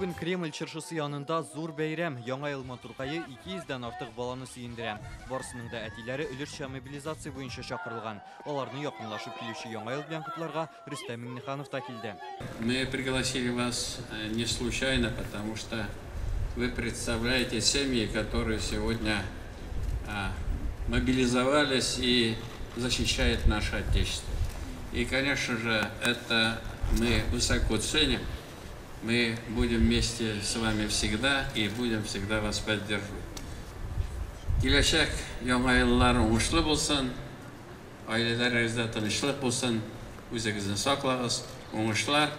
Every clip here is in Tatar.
Бүген Кремль чыршысы янында зур бәйрәм. Яңа ел матуркае 200 дән артык баланы сөендерә. Барысының да әтиләре өлешчә мобилизация буенча чакырылган. Аларны якынлашып килүче Яңа ел белән котларга Рөстәм Миңнеханов та килде. Мы пригласили вас не случайно, потому что вы представляете семьи, которые сегодня мобилизовались и защищают наше Отечество. И, конечно же, это мы высоко ценим. Мы будем вместе с вами всегда и будем всегда вас поддерживать. Киләчәк Яңа еллар уңышлы булсын, гаиләләрегездә тынычлык булсын, үзегезне саклагыз, уңышлар,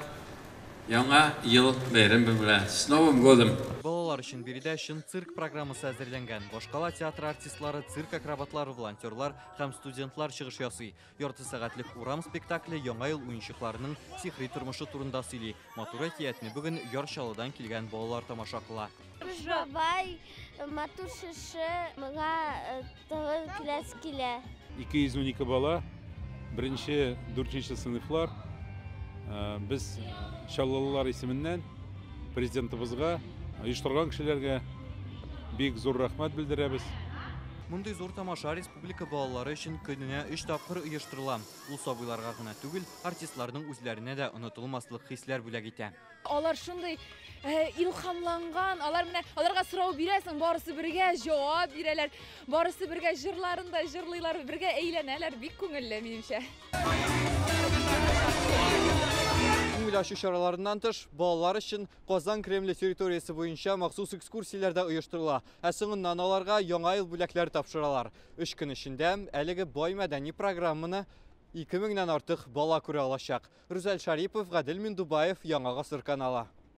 Яңа ел бәйрәме белән! С Новым годом! Балалар өчен биредә чын цирк программасы әзерләнгән. Башкала театры артистлары, цирк акробатлары, волонтерлар һәм студентлар чыгыш ясый. Ярты сәгатьлек урам спектакле Яңа ел уенчыкларының сихри тормышы турында сөйли. Матур әкиятне бүген Яр Чаллыдан килгән балалар тамаша кыла. Кыш бабай, матур чыршы, моңа тагын киләсе килә. 212 бала, беренче, дүртенче сыйныфлар. Без чаллылылар исеменнән президентыбызга, оештырган кешеләргә бик зур рәхмәт белдерәбез. Мондый зур тамаша республика балалары өчен көненә өч тапкыр оештырыла. Ул сабыйларга гына түгел, артистларның үзләренә дә онытылмаслык хисләр бүләк итә. Алар шундый илһамланган, алар менә аларга сорау бирәсең, барысы бергә җавап бирәләр, барысы бергә җырларын да җырлыйлар, бергә әйләнәләр, бик күңелле, минемчә. Күңел ачу чараларыннан тыш, балалар өчен Казан Кремле территориясе буенча махсус экскурсияләр дә оештырыла. Ә соңыннан аларга Яңа ел бүләкләре тапшыралар. Өч көн эчендә әлеге бай мәдәни программаны 2000 нән артык бала күрә алачак. Рүзәл Шарипов, Гадел Миндубаев, Яңа Гасыр каналы.